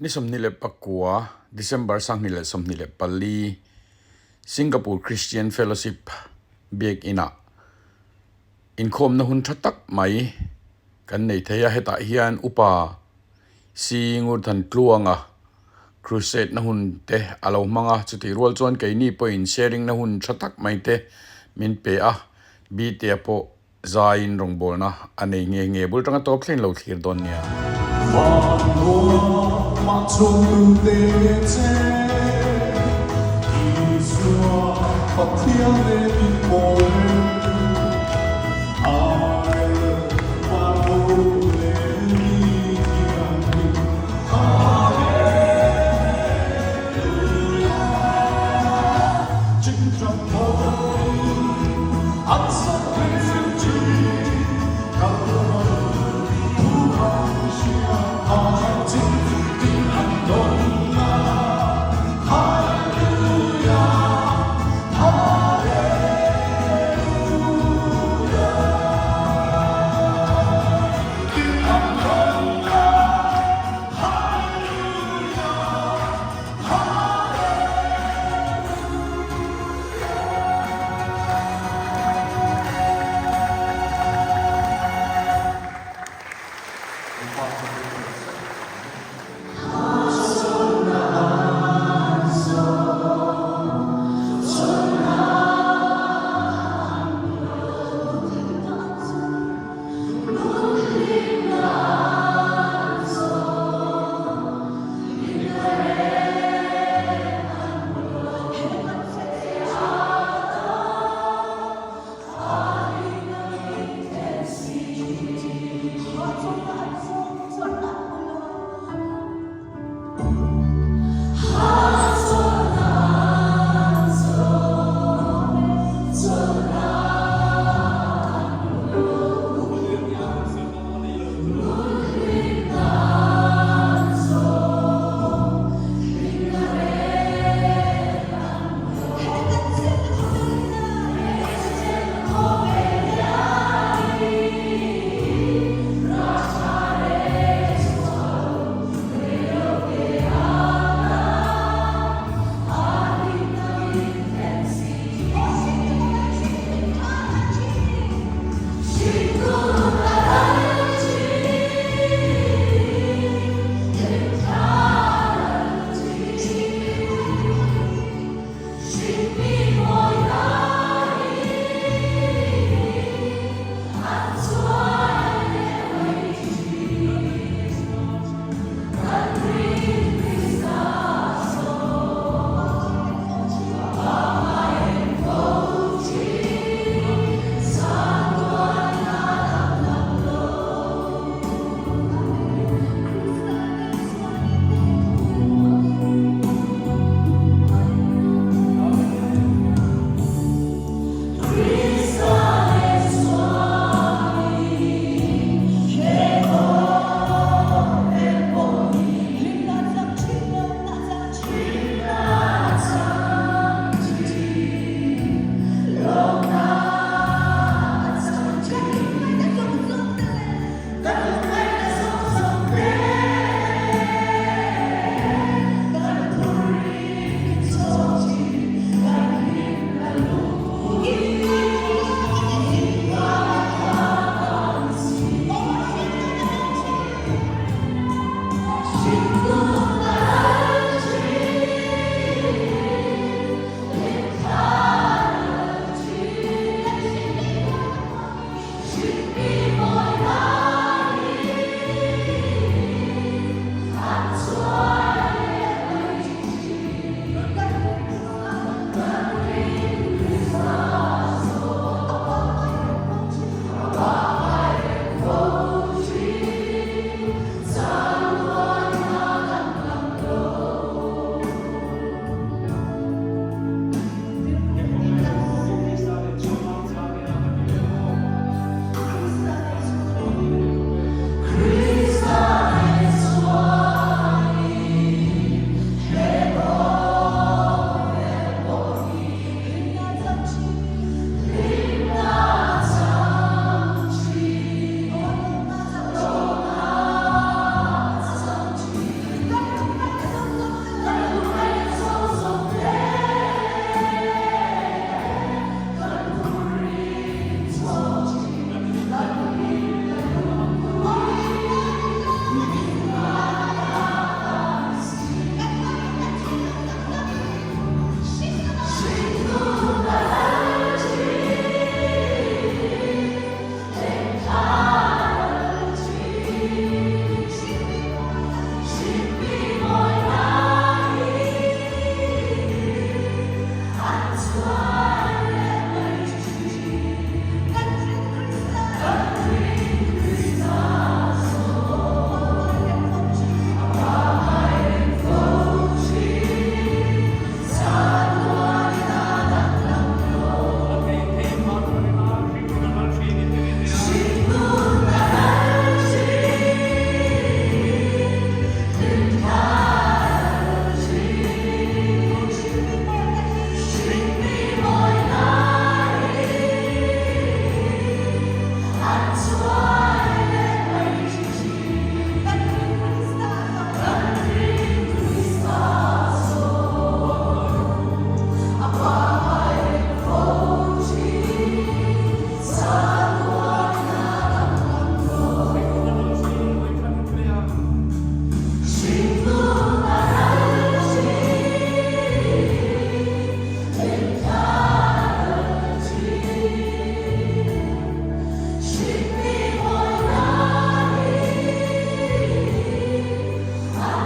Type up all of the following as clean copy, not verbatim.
Ni 29 December 2024 Singapore Christian Fellowship Biakinah inkhawmna hun tha tak mai kan nei thei a, hetah hian upa Si Ngurthan Tluanga Crusade na hun te a lo hmang a, chutih rual chuan keini pawhin sharing na hun tha tak mai te min pe a, Btea pawh Zaiin rawngbawlna a nei nge nge bul tanga tawp thleng lo thlir dawn nia. Vannuamah chhungtute che Isua Pathian leh min pawl Ai vannu leh mi thianghlim Hallelujah Chingchang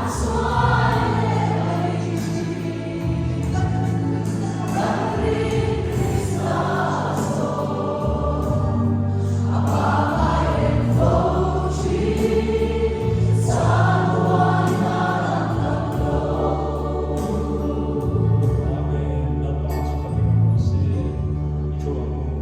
Amen Lalpa chu fakin awm rawh se i thu ang u.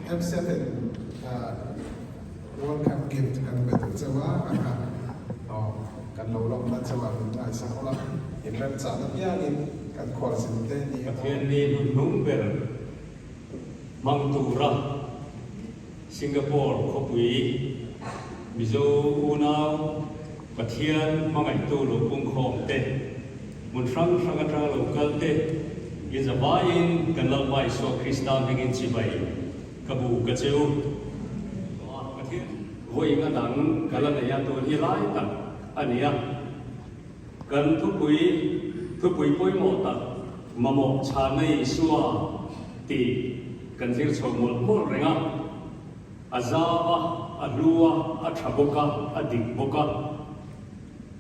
M7 World Cup gift kan pe duh chauh a, a kha aw kan lo lawm na chauh a min ngaihsak ula, inremchahna piangin kan khualzin te ni emaw. Pathian ni hun hnung ber hmang tura Singapore khawpui Mizo unau Pathian hmangaihtu lo pungkhawm te, hmun hrang hrang atanga lo kal te inzavaiin kan Lalpa Isua Krista hmingin chibai ka bu ka che u. Pathian vawiin a dang ka la nei a, tun hi lai tak a ni a. Kan thupui thupui pawimawh tak mamawh chhanna Isua tih kan zir chho mawlh mawlh reng a. A zau a, a hlu a, a tha bawk a, a dik bawk a.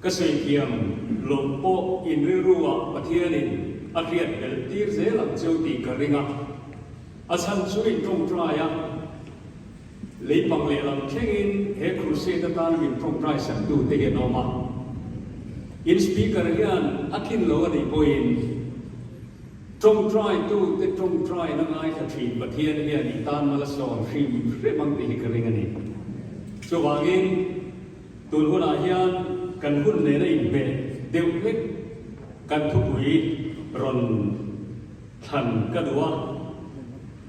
Ka sawi thiam loh pawh in rilruah Pathianin a hriat belh tir zel ang cheu tih ka ring a. A chhan chu in tawngtai a, leipang lehlam thlengin he crusade atana min tawngtai saktu te hi an awm a. In speaker hian a tlin lo a nih pawhin tawngtaitu te tawngtaina ngaithla thin Pathian hian i tan mal a sawn hrim hrim ang tih hi ka ring a ni. Chuvangin tun hunah hian kan hun nena inhmeh deuh hlek kan thupui rawn Thlan ka duh a.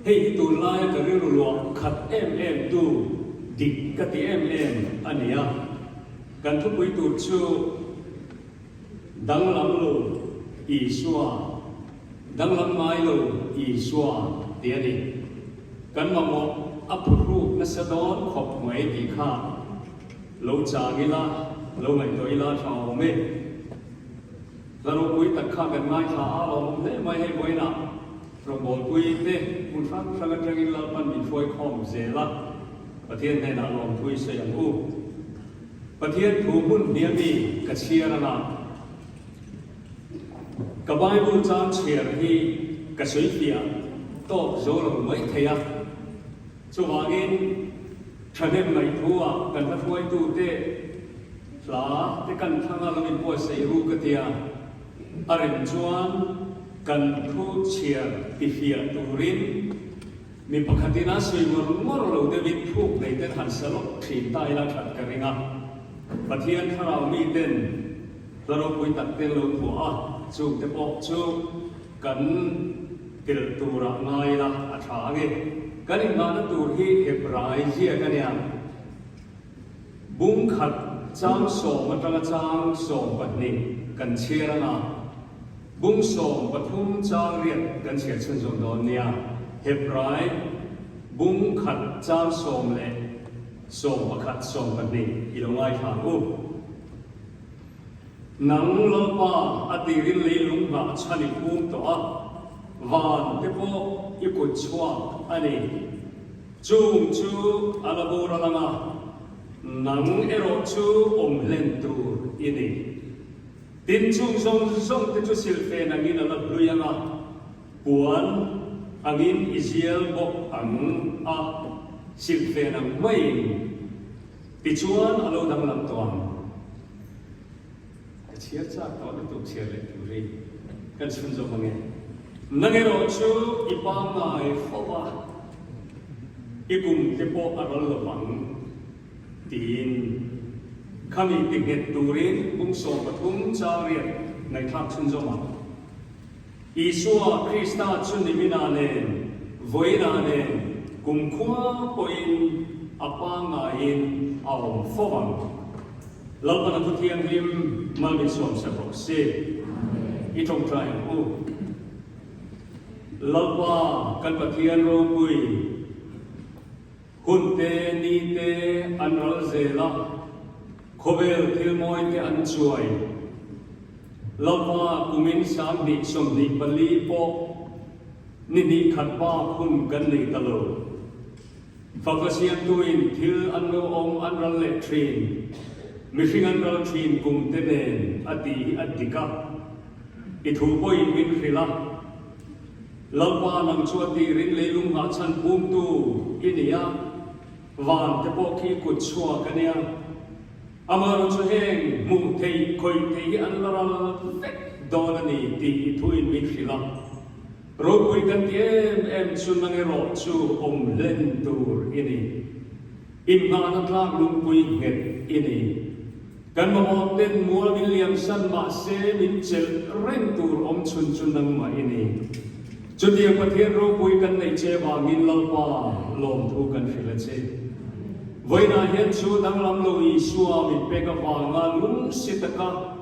Hei hi tunlaia ka rilru luah khat em em tu dik ka ti em em a ni a. Kan thupui tur chu Danglam lo Isua, danglam ngai lo Isua tih a ni. Kan mamawh a phuhruk nasa dawn khawp mai tih kha lo chang ila, lo ngaihtuah ila tha awm e. Hla ropui tak kha kan ngaithla a lawmawm hle mai hei vawiinah rawngbawlpui te hmun hrang hrang atangin Lalpan min hruai khawm zel a, Pathian hnenah lawmthu i sawi ang u. Pathian thu hmun hniam i ka chhiar anga ka Bible chang chhiar hi ka sawi fiah tawk zo lo mai thei a, chuvangin thahnem ngaihthua kan hla hruaitute hla te kan thlang a lo inbuatsaih ru ka tia, a rem chuan kan thu chhiar tifiah turin Mi pakhatin a sawi ngawr ngawr lo deuhin thuk nei ten han sa lawk thin ta ila that ka ring a. Pathian thlarau mi ten hla ropui tak te lo phuah a, chung te pawh chu kan telh turah ngai ila a tha ange. Kan inngahna tur hi Hebrai ziak a nia. Bung khat chang sawm atanga chang 12 kan chhiar anga bung 13 chang riat kan chhiar chhunzawm dawn nia. Hebrai bung khat chang sawm leh 11 12 i lo ngaithla ang u. Nang Lalpa a tirin leilung nghah chhan i phum tawh a, van te pawh i kut chhuak a ni. Chung chu a la boral ang a, nang erawh chu awm hlen tur i ni. Tin, chung zawng zawng te chu silhfen angin a la hlui ang a, puan angin i zial bawk ang a, silhfen ang maiin tichuan a lo danglam tawh ang. Ka chhiar chak tawh lutuk chhiar leh turin kan chhunzawm ange. Nang erawh chu i pangngai fo a, i kum te pawh a ral lovang tiin khami ti nghet turin kum 13 chang riat ngaihthlak chhunzawm ang. Isua Krista chu nimina nen, vawiina nen, kumkhua pawhin a pangngaiin a awm fo ang. Lalpan a Thuthianghlim mal min sawm sak rawh se. I tawngtai ang u. Lalpa kan Pathian ropui, hun te, ni te an ral zel a, khawvel thil mawi te an chuai. Lalpa kumin 2024 pawh ni hnih khat bak hun kan nei ta lo. Fakna siamtuin thil an lo awm an ral leh thin, mihring an ral thin kum te nen a tih hi a dik a, i thu pawhin min hrilh a. Lalpa nang chu a tirin leilung nghahchhan pumtu i ni a, van te pawh khi kut chhuak a nia. Amaherawh chu heng hmuh theih khawih theih hi an la ral vek dawn a ni tih i thuin min hrilh a. Ropui kan ti em em chu nang erawh chu awm hlen tur i ni. Inngahna tlak lungpui nghet i ni. Kan mamawh ten mual min liam san mah se min chelh reng tur awm chhun chu nangmah i ni. Chutiang Pathian ropui kan neih che vangin Lalpa lawmthu kan hrilh a che. Vawiinah hian chu danglam lo Isua min pek avanga lung si taka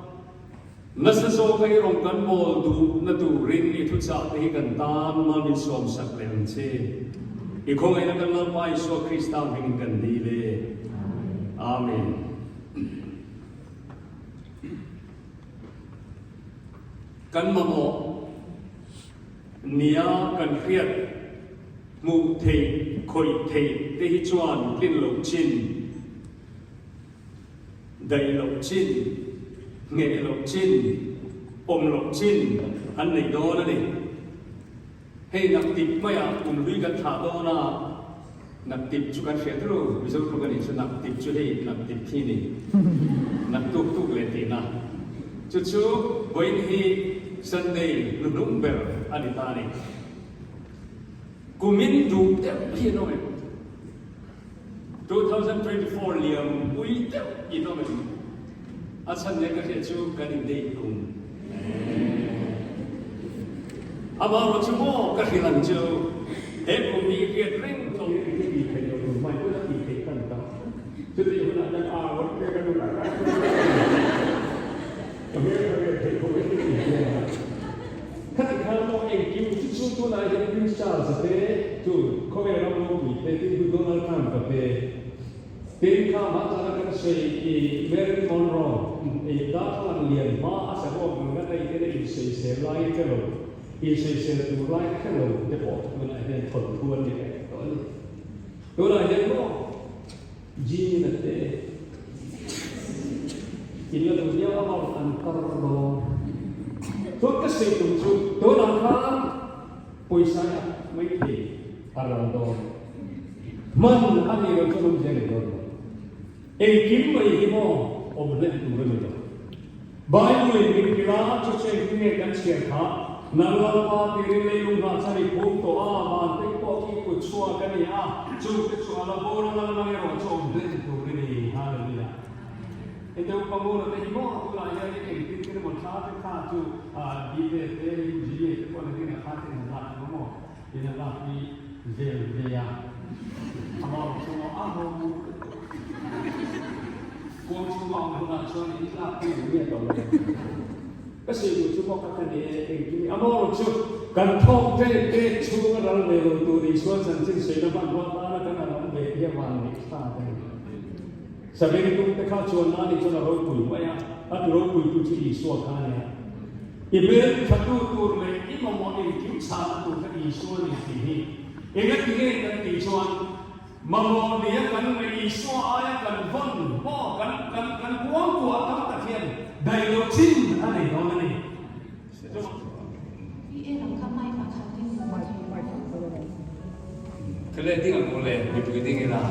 nasa zawka i rawn kan bawl duhna turin i thuchah te hi kan tan mal min sawmsak leh ang che. I khawngaihna kan Lalpa Isua Krista hmingin kan dil e. Amen. Kan mamawh nia kan hriat hmuh theih khawih theih te hi chuan tlin loh chin, daih loh chin, ngheh loh chin, awm loh chin an nei dawn a ni. Hei naktip maiah kum hlui kan thlah dawn a, naktip chu kan hriat ru, Mizo tluk a nih chu naktip chu hei naktip khi ni, naktuk tuk leh tihna. Chu chu vawiin hi Sunday hnuhnung ber a ni ta a ni. Kumin duh deuh hi an awm em? 2024 liam pui deuh in awm em? A chhan leh ka hriat chu kan in date kum. Amaherawh chu maw ka hrilh ang chu. He kum hi riat reng tawh hi ka tih theih loh tur hmai hun a tih theih tan ta. Chutih hunah chuan a rawn pek a nula ka ka hmel ka riat theih khawp e ka ti hian a. Khati khan maw engkim chu chu tunah hian Prince Charles-a te chu khawvel ram ropui te tin pu Donald Trump-a te tin kha mah chuan a kan sawi i Marilyn Monroe i darthlalang lian hma a saruak ngan a in en a insawisel lai te lo Insawisel tur lai hre lo te pawh tunah hian thawnthu an ni reng tawh a ni. Tunah hian maw Jean a te in la duh viau a an kar dawn. Chuan ka sawi tum chu tunah khan pawisa hi a mai thei a ral dawn. Hman a nih loh chuan awmzia a nei dawn lo. Engkim mai hi maw awm hlen tur a ni lo. Bible-in min hrilh a, chu chu engtin nge kan chhiar kha? Nang Lalpa tirin leilung nghah chhan i phum tawh a, van pek pawh khi kut chhuak a ni a, chungte chu a la bawr a, nang erawh chu awm hlen tur i ni. Hallelujah. Hete upa Ngura te hi maw tunah hian i engtin tin emaw thla te kha chu Dite te, Eugenie te pawh nakin a thla te in an lak ang maw? In an lak hi vel ve a, amah erawh chu maw a ho Kuang chhunga awm hunah chuan in tlak pui duh nge tawh lo. Ka sawi duh chu maw ka ka ni e, engkim hi amaw chu kan thawk ṭek ṭek chhunga ral ve lo tur Isua chanchin sawina hmanrua tana kan han awm ve hi a van neih thlak a ni. Sabeng tum te kha chuan nani chuan a ropui mai a, a ti ropui tu chu Isua kha a nia. I hmel thatu tur leh i mamawh engkim chhana tur kha Isua a ni tih hi engati nge kan tih chuan Mamawh nia kan ngaih Isua aia kan vawn maw kan kan kan kuang kuah tam tak hian daih loh chin a nei dawn a ni. Thil ding ang u le, mipui ding ila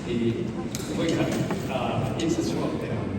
i vawikhat in sa chhuak teh ang.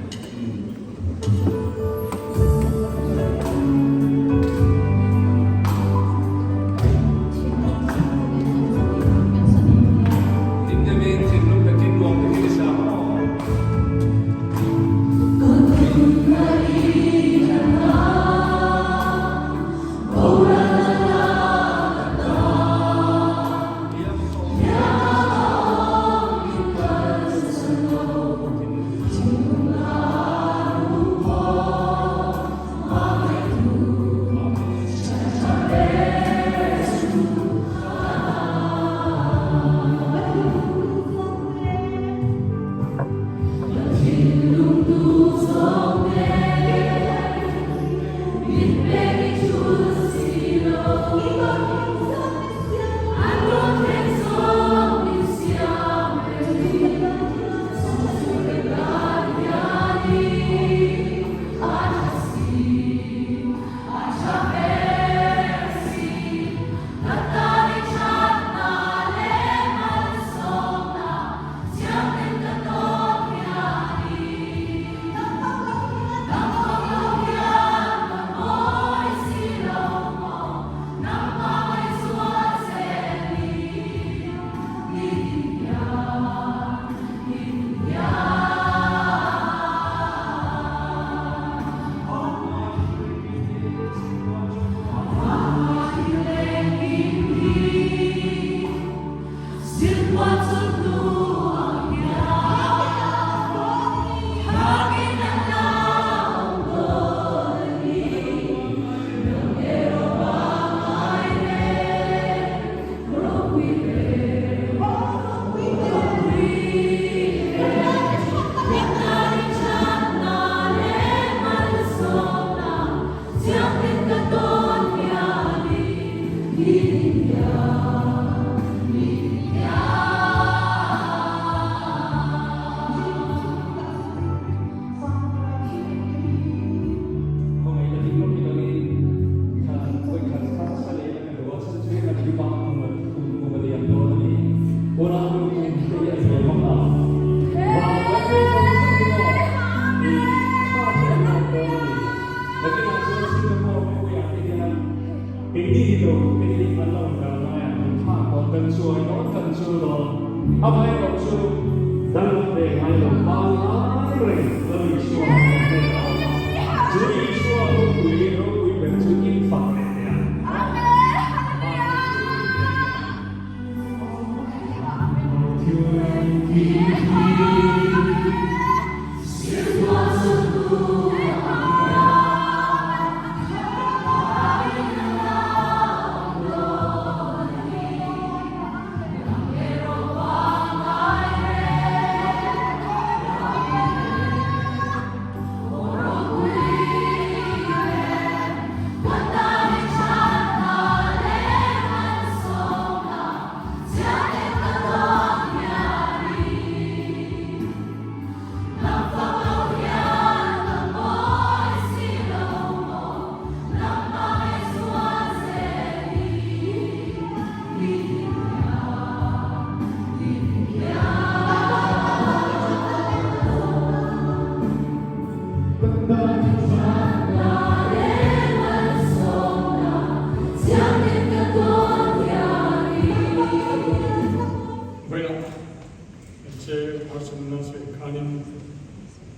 sunna sawi khanin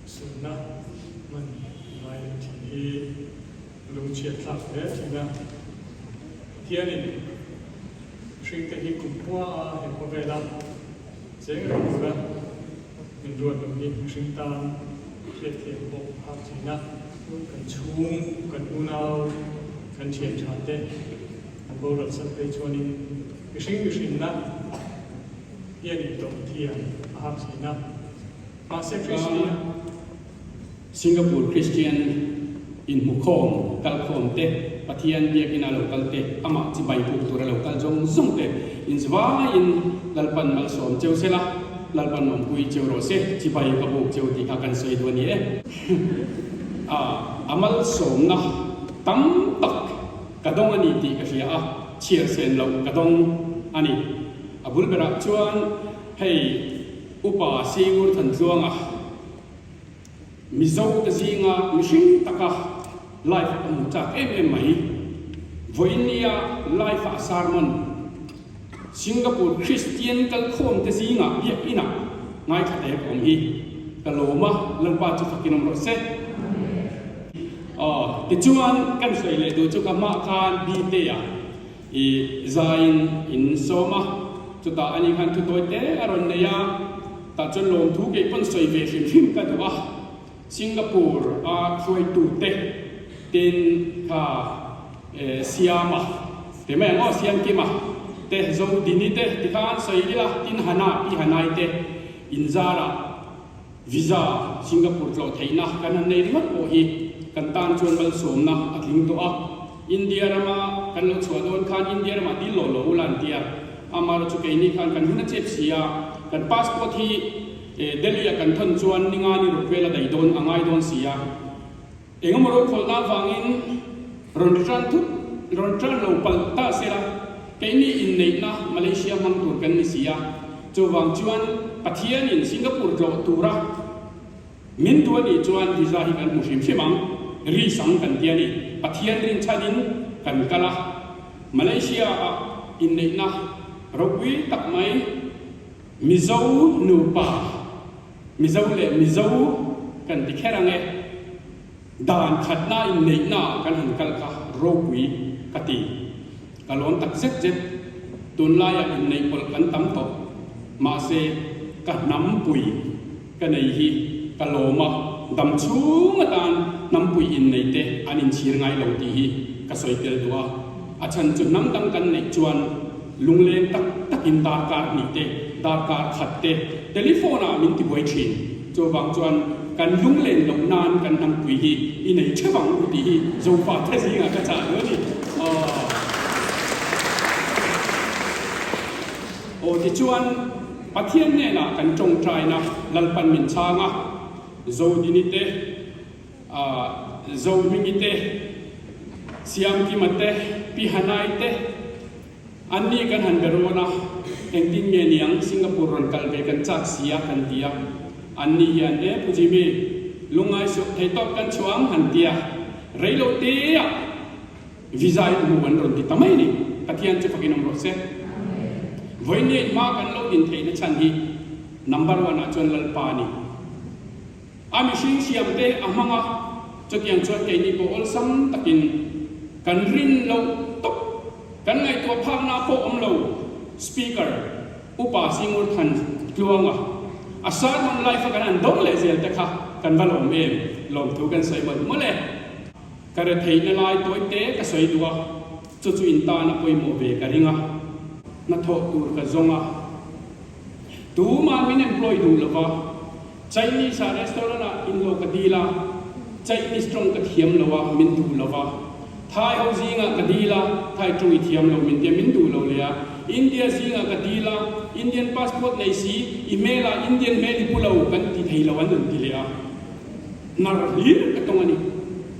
sunna hman ngai thin hi lungchhiat thlak hle thin a. Pathianin mihringte hi kum hma a he khawvela cheng reng tura min ruat lo hi mihring tan hriatthiam pawh a hak thin a. Kan chhung, kan unau, kan thian tha te an boral san phei chuanin mihring mihrinna hian intawm thiam a hak thin a. Mahse Kristian. Singapore Kristian inhmukhawm kalkhawm te, Pathian biakina lo kal te, amah chibai buk tura lo kal zawng zawng te inzvaiin Lalpan malsawm cheu sela, Lalpan awmpui cheu rawh se, chibai ka buk cheu tih kha kan sawi duh a ni e. A a malsawmna tam tak ka dawng a ni tih ka hria a, chhiar sen loh ka dawng a ni. A bul berah chuan hei Upa Singur Thantluanga, Mizo te zinga mihring taka live a ka hmu chak em em mai. Vawinia live ah sermon Singapore Christian kalkhawm te zingah biak inah ngaithla te ka awm hi ka lawm a, Lalpa chu fakin awm rawh se. Aw tichuan kan sawi leh duh chu ka hmah khan Bite-a i zaiin in sawm a, chutah ani khan thutawi te a rawn nei a. Tah chuan lawmthu kei pawn sawi ve hrim hrim ka duh a, Singapore a hruaitute tin kha Siama te mai ang aw, Siamkima te, Zodini te ti kha an sawi ila, tin Hana, Pi Hanai te inzarah visa Singapore tlawh theihna kan han nei ringawt pawh hi kan tan chuan malsawmna a tling tawh a. India rama kan lo chhuah dawn khan India ramah dil lawh lawh ula an ti a, amaherawhchu keini khan kan hun a chep si a, kan passport hi Delhi-ah kan thawn chuan ninga ni ruk vel a daih dawn a ngai dawn si a, engemaw rokhawlhna avangin rawn return thut rawn return lo palh ta sela keini inneihna Malaysia hmang tur kan ni si a, chuvang chuan Pathianin Singapore tlawh tura Min duh a nih chuan visa hi kan hmu hrim hrim ang, ri sang kan ti a ni. Pathian rinchhanin kan kal a, Malaysia ah inneihna ropui tak mai Mizo nupa, Mizo leh Mizo kan ti kher ang e, dan khatna inneihna ah kan han kal kha ropui ka ti. Ka lawm tak zet zet, tunlaiah inneih pawlh kan tam tawh, mahse ka hnampui ka nei hi ka lawm a, dam chhung atan hnampui inneih te an inchhir ngai lo tih hi ka sawi tel duh a, a chhan chu hnam dang kan neih chuan lungleng tak takin darkar hnih te, darkar khat te telephone ah min tibuai thin, chuvang chuan kan lunglen loh nan kan hnampui hi i nei theuh ang u tih hi Zofa te zingah ka chah duh a ni. Aw tichuan Pathian hnenah kan tawngtaina Lalpan min chhang a, Zodini te, Zohmingi te, Siamkima te, Pi Hanai te, anni kan han be rawn a, engtin nge niang Singapore rawn kal ve kan chak si a kan ti a, anni hian e Pu Jimmy, lungngai suh theihtawp kan chhuah ang han ti a, reilo te ah Visa in hmu an rawn ti ta mai a ni. Pathian chu fakin awm rawh se. Vawiin hma kan lo din theihna chhan hi number one ah chuan Lalpa a ni. A mihring siam te a hmang a, chutiang chuan keini pawh awlsam takin kan rin loh tawp, kan ngaihtuah phakna pawh awm lo Speaker Upa Singur Than Tluanga a sermon live a kan han dawng leh zel te kha kan va lawm em, lawmthu kan sawi mawlh mawlh e. Ka retheihna lai tawi te ka sawi duh a, chu chu in tan a pawimawh ve ka ring a, hnathawh tur ka zawng a, tumah min employ duh lo va, Chinese ah restaurant ah in lo ka dil a, Chinese tawng ka thiam lo a, min duh lo va, Thai ho zingah ka dil a, Thai tawng i thiam lo min tia min duh lo leh a, India zingah ka dil a, Indian passport nei si, i hmel ah Indian hmel i pu lo kan ti thei lo an rawn ti leh a. Hnar hlir ka tawng a ni.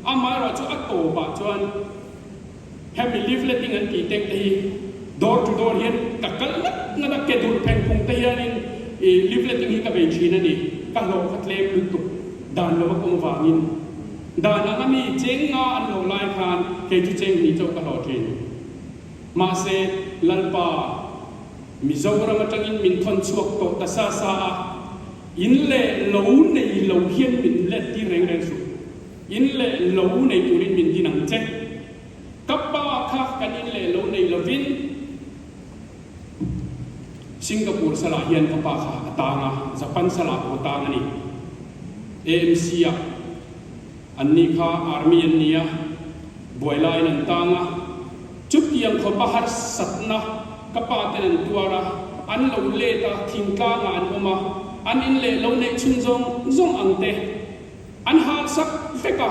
Amaherawh chu a tawpah chuan hemi leafleting an tih tek te hi door to door hian ka kal ngat ngat a, ke dur pheng phung te hianin i leafleting hi ka bei thin a ni. Ka hlawh kha tlem lutuk dan lova kawng vangin dan anga mi cheng nga an hlawh lai khan kei chu cheng hnih chauh ka hlawh thin. Mahse Lalpa Mizoram atangin min thawn chhuak tawh ta sa sa a. In leh lo nei lo hian min let tir reng reng suh. In leh lo nei turin min din ang che. Ka pa kha kan in leh lo nei lovin Singapore salah hian ka pa kha a tang a, Japan salah pawh a tang a ni. AMC ah an nih kha Army an ni a, buai laiin an tang a. Chutiang khawpa harsatna ka pa ten an tuar a, an lo let a, thingtlangah an awm a, an in leh lo neih chhun zawng zawng ang te an halsak vek a.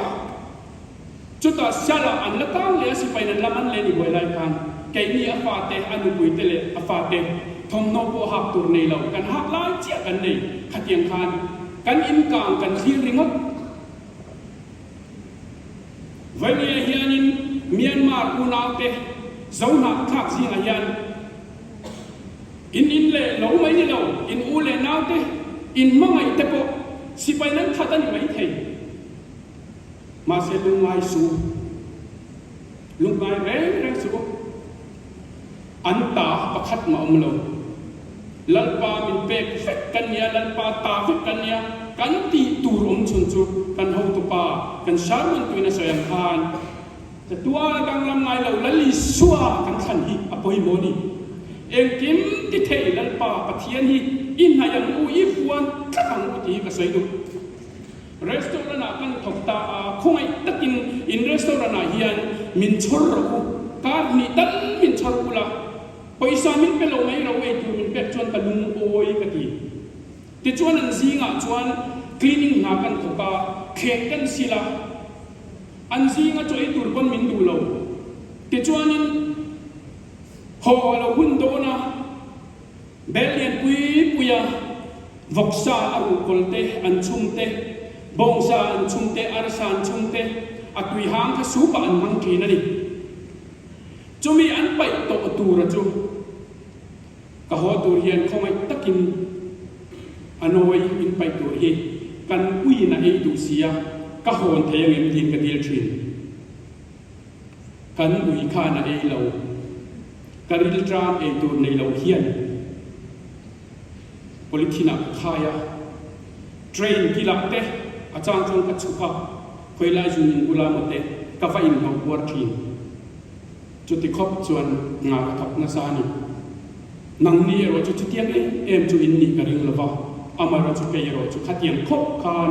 Chutah Sialah an la tang leh a sipain an la man leh ni buai lai khan keini a fate, a nupuite leh a fate thawmhnaw pawh hak tur nei lo kan hak lai chiah kan nei. Khatiang khan kan inkang kan thlir ringawt. Vawimia hianin Myanmar unaute Zohnah thlak zingah hian in in leh lo mai ni lo, in u leh naute, in hmangaih te pawh sipai nan that a ni maithei. Mahse lungngai suh, lungngai reng reng suh, an ta pakhat mah awm lo. Lalpa min pek vek kan nia, Lalpa ta vek kan nia, kan tih tur awm chhun chu kan hotupa, kan sermon tuin a sawi ang khan, Chatuan a danglam ngai lo, Lal Isua kan thlan hi a pawimawh a ni. Engkim ti thei Lalpa Pathian hi i hnaih ang u, i fuan tlat ang u tih hi ka sawi duh. Restaurant ah kan thawk ta a, khawngaih takin in restaurant ah hian min chhawr rawh u, kar hnih tal min chhawr ula, pawisa min pe lo mai ro ei tur min pek chuan ka lungawi ka ti. Tichuan an zingah chuan cleaning hna kan thawk a, thleng kan sil a, an zinga chaw ei tur pawn min duh lo. Tichuanin haw a lo hun dawn a, Bel lian pui pui a, vawksa a ruhkawl te, an chhum te, bawngsa an chhum te, arsa an chhum te, a tui hang kha soup ah an hmang thin a ni. Chumi an paih tawh tura chu ka haw tur hian khawngaih takin a nawi in paih tur hi kan uiin a ei duh si a, ka hawn thei angem tiin ka dil thin. Kan ui khan a ei lo. Ka rilṭam ei tur nei lo hian polythene ah ka khai a, train kilah te a chang chuan ka chhuk a, khawilai zun in bula maw te ka va inhlo puar ṭhin. Chuti khawp chuan nga ka thawk nasa a ni. Nangni erawh chu chutiang em em chu in nih ka ring lo va, amaherawh chu kei erawh chu khatiang khawp khan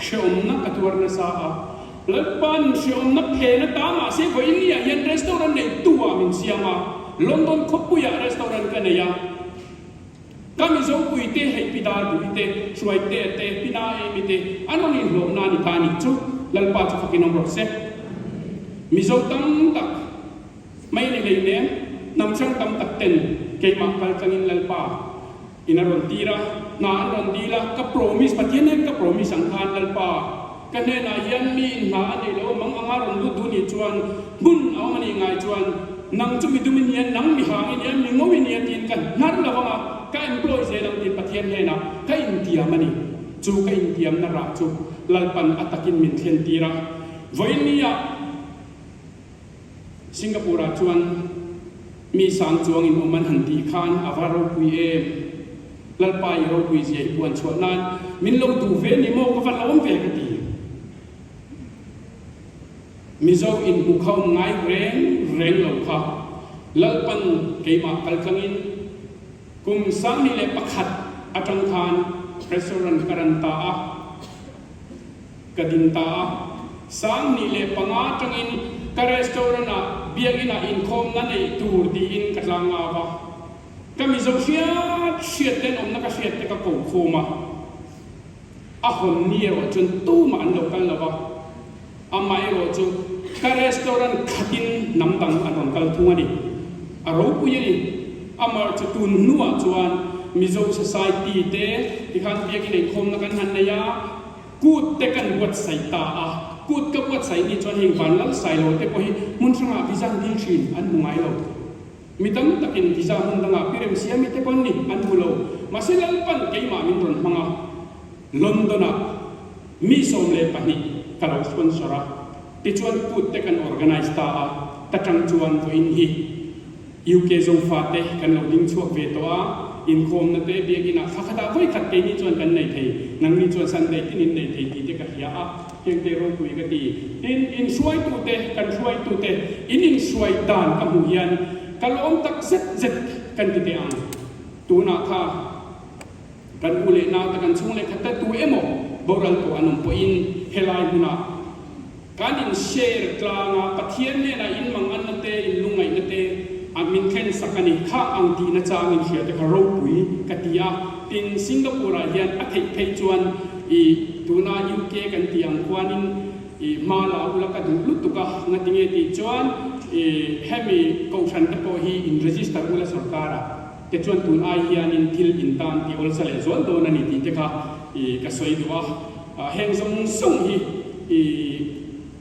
hrehawmna ka tuar nasa a, Lalpan hreawmna phen a ta mahse vawiin ah hian restaurant nei tu ah min siam a, London khawpui ah restaurant ka nei a, ka Mizo pui te hei pi dar dui te, hruai te te, pi na emi te an rawn inhlawh na ni ta a nih chu, Lalpa chu fakin awm rawh se. Mizo tam tak mai ni hleinem, hnam hrang tam tak ten keimah kal tlangin Lalpa In a rawn tir a, hna an rawn dil a, ka promise, Pathian hian ka promise ang khan Lalpa, ka hnenah hian mi in hna a neih loh amang anga rawn lut duh nih chuan hmun a awm a nih ngai chuan nang chu mi dum i nia, nang mi hang i nia, mi ngo i nia tiin ka hnar lo vang a, ka employ zel ang tiin Pathian hnenah ka intiam a ni. Chu ka intiamna rah chu Lalpan a takin min thlen tir a, vawiin nia, Singapore ah chuan mi sang chuang in awm an han tih khan a va ropui em? Lalpa i ropui zia i puan chhuah nan min lo duh ve ni maw ka va lawm ve ka ti. Mizo in hmu kha awm ngai reng reng lo kha Lalpan keimah kal tlang in kum 2001 atang khan restaurant ka ran ta a. Ka din ta a, 2005 atangin ka restaurant ah biakinn ah inkhawmna neih tur tiin ka tlang ngau a. Ka Mizo hriat hriat ten awmna ka hriat te ka ko khawm a. A hawn ni erawh chuan tumah an lo kal lo va, amah erawh chu ka restaurant khatin hnam dang an rawn kal thung a ni. A ropui a ni. Amah chu tun hnuah chuan Mizo Society te tikhan biakinn inkhawmna kan han nei a, Kut te kan buatsaih ta a, kut ka buatsaih nih chuan heng vanlal sailo te pawh hi hmun hrangah visa an dil thin, an hmu ngai lo. Mi tam takin visa hmun dangah pi rem siami te pawh an ni, an hmu lo. Mahse Lalpan keimah min rawn hmang a, London-ah mi 12 ka lo sponsor a, tichuan kut te kan organise ta a, ta tang chuan vawiin hi UK Zofate kan lo ding chhuak ve tawh a. Inkhawmna te biakinah thla khatah vawi khat keini chuan kan nei thei, nangni chuan Sunday tin in nei thei tih te ka hria a, hengte ropui ka ti. Tin, inhruaitute, kan hruaitute in inhruai dan ka hmuh hian ka lawm tak zet zet kan ti teh ang. Tunah kha kan u leh naute kan chhung leh khat te tu emaw boral tawh an awm pawhin helai hmunah Kan in share tlang a, Pathian hnenah in manganna te, in lungngaihna te a min thlen sak a ni. Khang ang tihna chang in hria te kha ropui ka ti a. Tin, Singapore ah hian a theih phei chuan i tuna UK kan tih ang khuanin i hma la ula ka duh lutuk a, ngatinge tih chuan i hemi kohhran te pawh hi in register ula sorkar ah te chuan tun ai hianin thil in tan tih awlsa leh zual dawn a ni tih te kha i ka sawi duh a. Heng zawng zawng hi i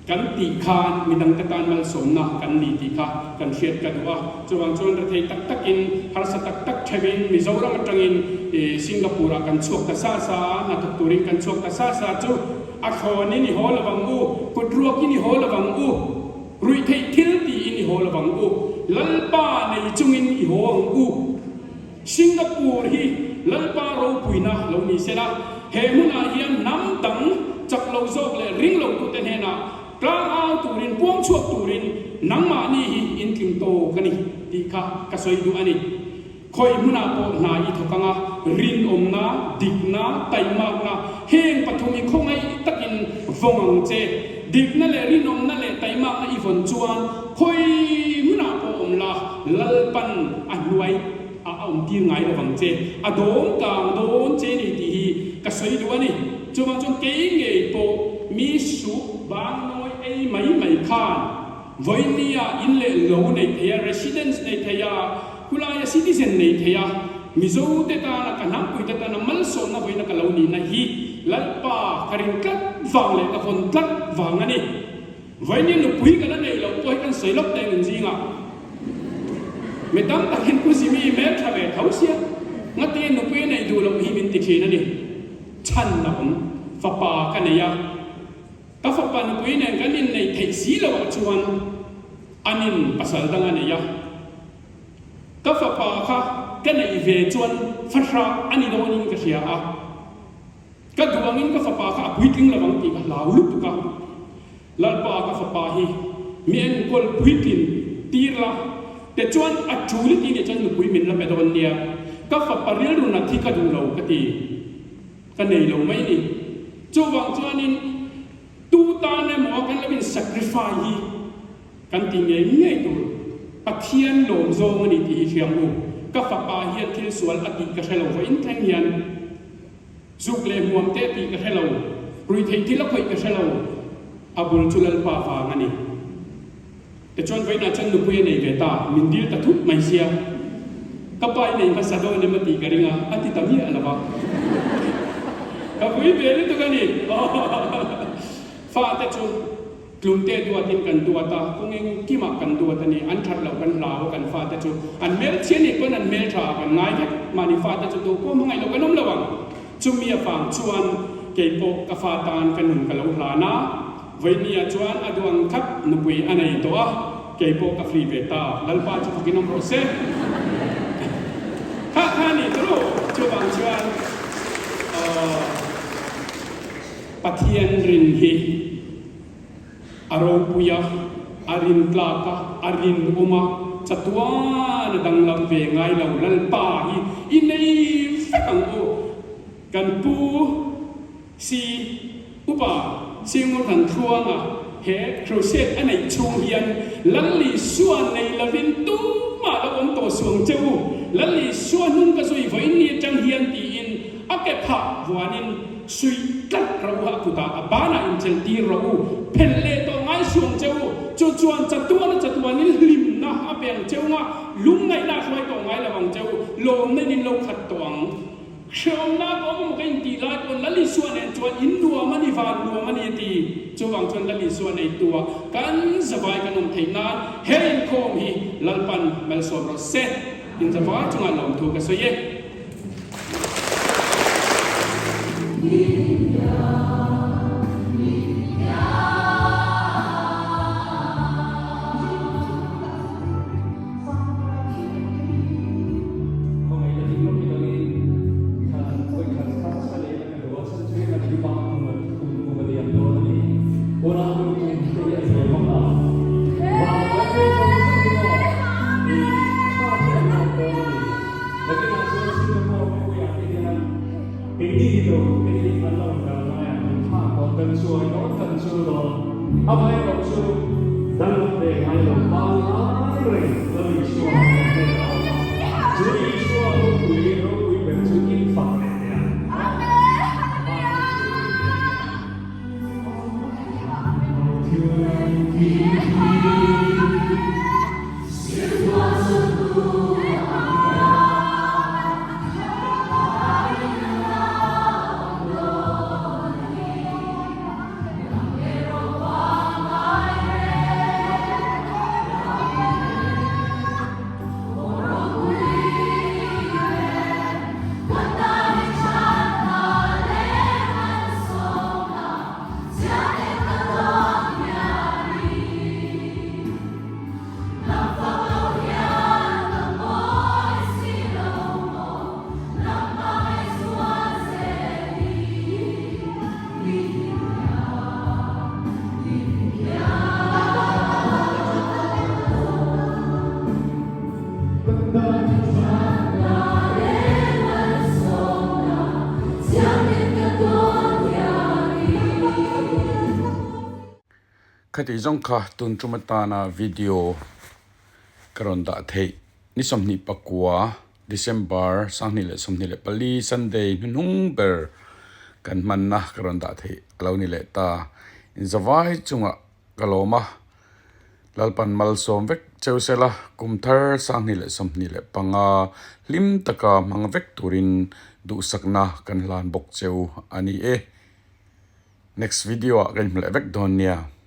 kan tih khan midangte tan malsawmna kan ni tih kha kan hriat ka duh a. Chuvang chuan rethei tak takin, harsa tak tak theuhin Mizoram atangin i Singapore-ah kan chhuak ta sa sa a, hnathawk turin kan chhuak ta sa sa chu a thlawnin i haw lovang u, kut ruakin i haw lovang u, ruihtheih thil tiin i haw lovang u, Lalpa nei chungin i haw ang u. Singapore hi Lalpa ropuina lo ni sela, he hmunah hian hnam dang chak lo zawk leh ring lo tute hnenah tlang au turin, puang chhuak turin nangmahni hi in tling tawk a ni tih kha ka sawi duh a ni. Khawi hmunah pawh hna i thawk anga rinawmna, dikna, taimakna heng pathum i khawngaih takin vawng ang che. Dikna leh rinawmna leh taimakna i vawn chuan khawi hmunah pawh awm la, Lalpan a hnuai a awm tir ngai lo vang che, a dawm kang dawn che ni tih hi ka sawi duh a ni. Chuvang chuan kei ngei pawh mi sup bangnawi ei mai mai khan vawinia in leh lo nei thei a, residence nei thei a, khulaia citizen nei thei a, Mizo te tana ka hnampui te tana malsawmna vawiina ka lo nihna hi Lalpa ka ring tlat vang leh ka vawn tlat vang a ni. Vawiini nupui ka la nei loh pawh hi kan sawi lawk teng in zingah mi tam takin Pu Zimi hmel tha ve tho sia ngatinge nupui a neih duh loh hi min ti thin a ni. Chhan a awm fapa ka nei a, ka fapa nupui nen kan inneih theih si loh ah chuan anin pasal dang a nei a, ka fapa kha ka neih ve chuan fahrah a ni dawnin ka hria a. Ka duh angin ka fapa kha a puitling lo ang tih ka hlau lutuk a. Lalpa ka fapa hi mi enkawl puitlin tir la te chuan a tul i tih nih chuan nupui min la pe dawn nia. Ka fapa rilru nat hi ka duh lo ka ti. Ka nei lo mai ni. Chuvang chuanin tu tan emaw kan lo in sacrifice hi kan ti ngei ngei tur. Pathian lawm zawng a ni tih hi hriam u. Ka fapa hian thil sual a tih ka hre lo vawiin thleng hian. Zuk leh hmuam te tih ka hre lo, ruihtheih thil a khawih ka hre lo, a bul chu Lalpa vang a ni. Tichuan vawiinah chuan nupui a nei ve ta, min dil ta thut mai sia. Ka pa i nei hmasa dawn em a tih ka ring a, a ti ta miah lo va. Ka vui ve lutuk a ni. Fate chu. Tlumte duatin kan duat a, kawng engkimah kan duat a ni. An that loh kan hlau a, kan fate chu an hmelchhia nih pawn an hmeltha ah kan ngai vek. Mahni fate chu tu pawh hmangaih loh kan awm lo ang. Chumi avang chuan kei pawh ka fa tan ka nun ka lo hlan a, Vawinia chuan a duh ang thlap nupui a nei tawh a, kei pawh ka free ve ta. Lalpa chu fakin awm rawh se. Kha kha ni turu. Chuvang chuan aw. Pathian rin hi a ropui a, a rin tlak a, a rinawm a, chatuan a danglam ve ngai lo Lalpa hi i nei vek ang u. Kan pu si Upa Singurhan Thluanga he crusade a neih chhung hian Lal Isua nei lovin tumah lo awm tawh suang che u, Lal Isua hnung ka zui vawiin ni atang hian tiin a ke phah vuanin Suih tlat rawh u a kutah a banah inchelh tir rawh u, phelh leh tawh ngai suang che u, chu chuan chatuan a chatuanin hlimna a pe ang cheu nga, lungngaihna a hruai tawh ngai lo ang cheu, lawmna in in lo khat tawh ang. Hreawmna ka awm emaw ka intih lai pawn Lal Isua nen chuan in nuam a ni, van nuam a ni a ti. Chuvang chuan Lal Isua neitua kan zavai kan awm theih nan he inkhawm hi Lalpan malsawm rawh se. In zavai chungah lawmthu ka sawi e. Keini ni lo te hi an lo dal lai a, kan thlak dawn, kan chuai dawn, kan chul dawn. Amaherawhchu danglam ve ngai lo pangngai reng Lal Isua kan hnenah a awm a. Chu Isua ropui ropui ber chu in fak leh teh ang. Khati zawng kha tun tum atana video ka rawn dah theih ni 29 December 2024 Sunday hnuhnung ber kan hmanna ka rawn dah theih a lo ni leh ta. Inzavai chungah ka lawm a. Lalpan malsawm vek cheu sela, kum thar 2025 hlim taka hmang vek turin duhsakna kan hlan bawk cheu a ni e. Next video ah kan hmu leh vek dawn nia.